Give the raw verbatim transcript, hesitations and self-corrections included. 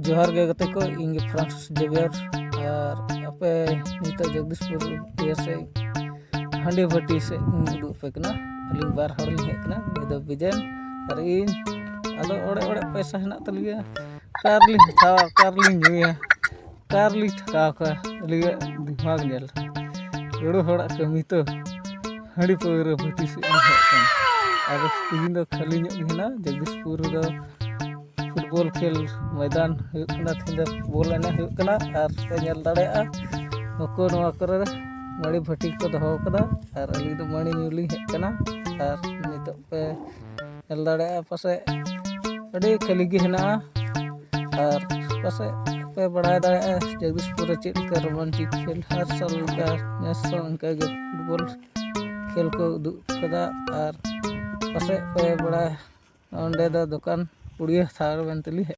ᱡᱚᱦᱟᱨ ᱜᱮ ᱜᱟᱛᱮ ᱠᱚ, ᱤᱧ ᱜᱮ ᱯᱷᱨᱟᱱᱥᱤᱥ ᱡᱮᱵᱤᱭᱟᱨ᱾ ᱟᱨ ᱟᱯᱮ ᱱᱤᱛᱚᱜ ᱡᱚᱜᱽᱫᱤᱥᱯᱩᱨ ᱤᱭᱟᱹ ᱥᱮᱫ ᱦᱟᱺᱰᱤ ᱵᱷᱟᱹᱴᱤ ᱥᱮᱫ ᱤᱧ ᱩᱫᱩᱜ ᱟᱯᱮ ᱠᱟᱱᱟ᱾ ᱟᱹᱞᱤᱧ ᱵᱟᱨ ᱦᱚᱲ ᱞᱤᱧ ᱦᱮᱡ ᱠᱟᱱᱟ, ᱩᱱᱤ ᱫᱚ ᱵᱤᱡᱮᱱ ᱟᱨ ᱤᱧ᱾ ᱟᱫᱚ ᱚᱲᱮᱡ ᱚᱲᱮᱡ ᱯᱚᱭᱥᱟ ᱦᱮᱱᱟᱜ ᱛᱟᱹᱞᱤᱧᱟ, ᱚᱠᱟ ᱨᱮᱞᱤᱧ ᱦᱟᱛᱟᱣᱟ, ᱚᱠᱟ ᱨᱮᱞᱤᱧ ᱧᱩᱭᱟ, ᱚᱠᱟ ᱨᱮᱞᱤᱧ ᱴᱷᱟᱠᱟᱣ ᱠᱚᱣᱟ? ᱟᱹᱞᱤᱧᱟᱜ ᱫᱤᱢᱟᱜᱽ ᱧᱮᱞ ᱯᱮ, ᱦᱚᱲᱟᱜ ᱠᱟᱹᱢᱤ ᱛᱚ ᱦᱟᱺᱰᱤ ᱯᱟᱹᱣᱨᱟᱹ ᱵᱷᱟᱹᱴᱤ ᱥᱮᱫ ᱤᱧ ᱦᱮᱡ ᱠᱟᱱᱟ᱾ ᱟᱫᱚ ᱛᱤᱦᱤᱧ ᱫᱚ ᱠᱷᱟᱹᱞᱤ ᱧᱚᱜ ᱜᱮ ᱦᱮᱱᱟᱜᱼᱟ᱾ ᱡᱚᱜᱽᱫᱤᱥᱯᱩᱨ ᱨᱮᱫᱚ ᱯᱷᱩᱴᱵᱚᱞ ᱠᱷᱮᱞ ᱢᱚᱭᱫᱟᱱ ᱦᱩᱭᱩᱜ ᱠᱟᱱᱟ, ᱛᱤᱦᱤᱧ ᱫᱚ ᱯᱷᱩᱴᱵᱚᱞ ᱮᱱᱮᱡ ᱦᱩᱭᱩᱜ ᱠᱟᱱᱟ᱾ ᱟᱨ ᱯᱮ ᱧᱮᱞ ᱫᱟᱲᱮᱭᱟᱜᱼᱟ, ᱱᱩᱠᱩ ᱱᱚᱣᱟ ᱠᱚᱨᱮ ᱢᱟᱹᱲᱤ ᱵᱷᱟᱹᱴᱤ ᱠᱚ ᱫᱚᱦᱚ ᱠᱟᱫᱟ᱾ ᱟᱨ ᱟᱹᱞᱤᱧ ᱫᱚ ᱢᱟᱹᱲᱤ ᱧᱩ ᱞᱤᱧ ᱦᱮᱡ ᱠᱟᱱᱟ᱾ ᱟᱨ ᱱᱤᱛᱚᱜ ᱯᱮ ᱧᱮᱞ ᱫᱟᱲᱮᱭᱟᱜᱼᱟ, ᱯᱟᱥᱮᱡ ᱟᱹᱰᱤ ᱠᱷᱟᱹᱞᱤ ᱜᱮ ᱦᱮᱱᱟᱜᱼᱟ᱾ ᱟᱨ ᱯᱟᱥᱮᱡ ᱯᱮ ᱵᱟᱲᱟᱭ ᱫᱟᱲᱮᱭᱟᱜᱼᱟ ᱡᱚᱜᱽᱫᱤᱥᱯᱩᱨ ᱨᱮ ᱪᱮᱫ ᱞᱮᱠᱟ ᱨᱳᱢᱟᱱᱴᱤᱠ ᱠᱷᱮᱞ ᱦᱟᱨ ᱥᱟᱞ ᱞᱮᱠᱟ ᱱᱮᱥ ᱦᱚᱸ ᱚᱱᱠᱟ ᱜᱮ ᱯᱷᱩᱴᱵᱚᱞ ᱠᱷᱮᱞ ᱠᱚ ᱩᱫᱩᱜ ᱠᱟᱫᱟ᱾ ᱟᱨ ᱯᱟᱥᱮᱡ ᱯᱮ ᱵᱟᱲᱟᱭ, ᱚᱸᱰᱮ ᱫᱚ ᱫᱚᱠᱟᱱ ᱠᱩᱲᱤ ᱦᱟᱛᱟᱣ ᱢᱮᱱᱛᱮ ᱞᱤᱧ ᱦᱮᱡ